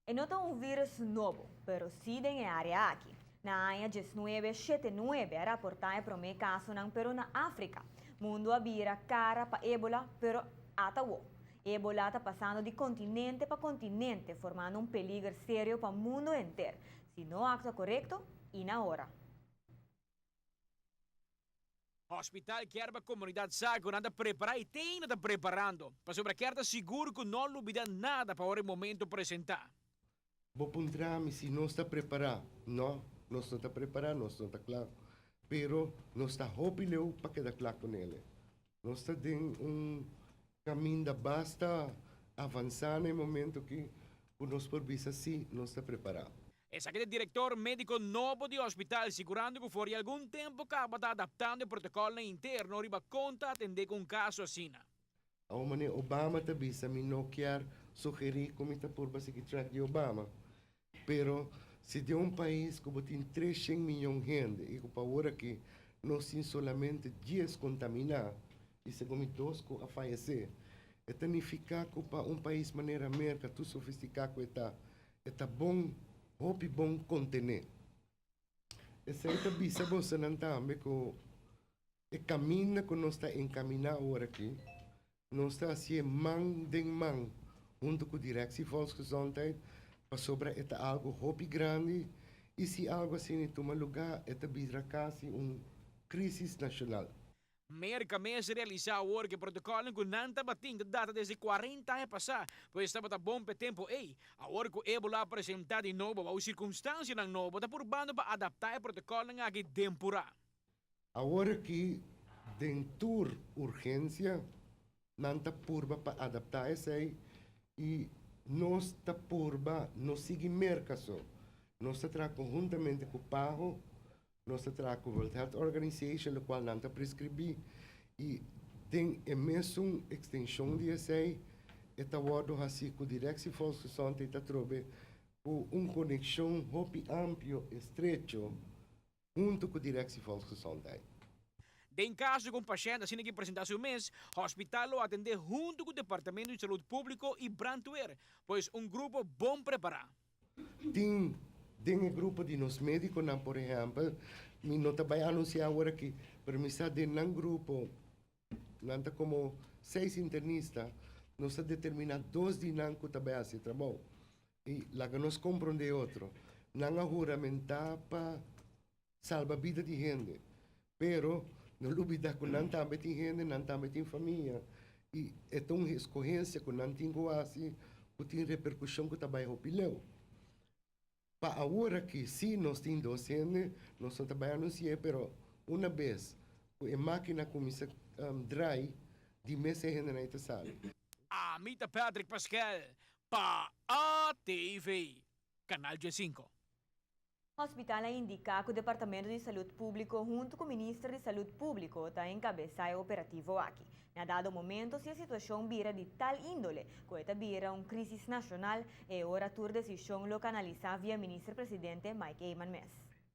E no ta un virus nobo, pero si den e area aki. Na aña 1979 a raporta e prome casonan, pero na Africa. Mundo a bira cara pa ebola, pero ata awo. Ebola ta pasando di continente pa continente, formando un peliger serio pa mundo entero. Si no actua corecto, y na ora. Hospital kier pa comunidad sa cu nan ta prepara y tin ta preparando. Pasobra kier ta sigur cu no lubida nada pa ora e momento presenta. Bo puntra mi si nos ta prepara. No, nos no ta prepara, nos no ta cla. Pero nos ta hopi leu pa keda cla cu ne. Nos ta den un caminda basta avansa na momento cu nos por bisa si nos ta prepara. Esaki ta e director medico nobo di hospital, sigurando cu for di algun tempo caba ta adaptando e protocol interno riba con ta atende cu un caso asina. Manera Obama ta bisa, mi no kier sugeri cu mi ta por sigui track di Obama. Pero si den un pais cu tin 300 miyon hende y cu pa awor aki nos tin solamente 10 contamina y segun dos cu a fayece, ta nifica cu pa un pais manera America, tur sofistica cu ta, ta bon, hopi bon contene. Esey ta bisa bo tambe cu e caminda cu nos ta encamina awor aki, nos ta asina man den man, hunto cu Directie Volksgezondheid, pasobra e ta algo hopi grandi y si algo asina tuma luga, e ta bira casi un crisis nacional. Merca mes a realisa awor cu e protocol cu nan tabatin ta data desde 40 aña pasa, pues tabata bon pa e tempo ey. Awor cu Ebola a presenta di nobo, e circunstancia nobo, ta purbando pa adapta e protocol aki temporal. Awor cu den tur urgencia, nan ta purba pa adapta esey y nos ta purba no sigui Merca so. Nos ta traha conhuntamente cu PAHO, nos ta traha cu World Health Organization, locual nan ta prescribi y tin e mesun extension di esey e ta wordo haci cu Directie Volksgezondheid ta trobe cu un conexion hopi amplio, estrecho, hunto cu Directie Volksgezondheid. Den caso cu un pashent asina aki presenta su mes, hospital lo atende hunto cu Departamento di Salud Publico y Brandweer, pues un grupo bon prepara. Tin den e grupo di nos mediconan, por ehempel, mi no ta bay anuncia awor aki, pero mi sa den nan grupo, nan ta como seis internista, nos a determina dos di nan cu ta bay haci trabou. Y laga nos comprende otro. Nan a huramenta pa salba bida di hende. Pero no lubida cu nan tambe tin hende, nan tambe tin famia. Y e ta un escogencia cu nan tin cu haci, cu tin repercusion cu ta bay hopi leu. Pa awor aki, si nos tin dos hende, nos no ta bay anuncia, pero un bes cu e makina cuminsa draai, di mes e hende nan ta sali. Ami ta Patrick Pascal, pa ATV, Canal G5. Hospital a indica cu e Departamento di Salud Publico hunto cu e Minister di Salud Publico ta encabesa e operativo aki. Na dado momento, si e situacion bira di tal indole, cu ta bira un crisis nacional, e ora tur decision lo canalisa via Minister Presidente Mike Eman mes.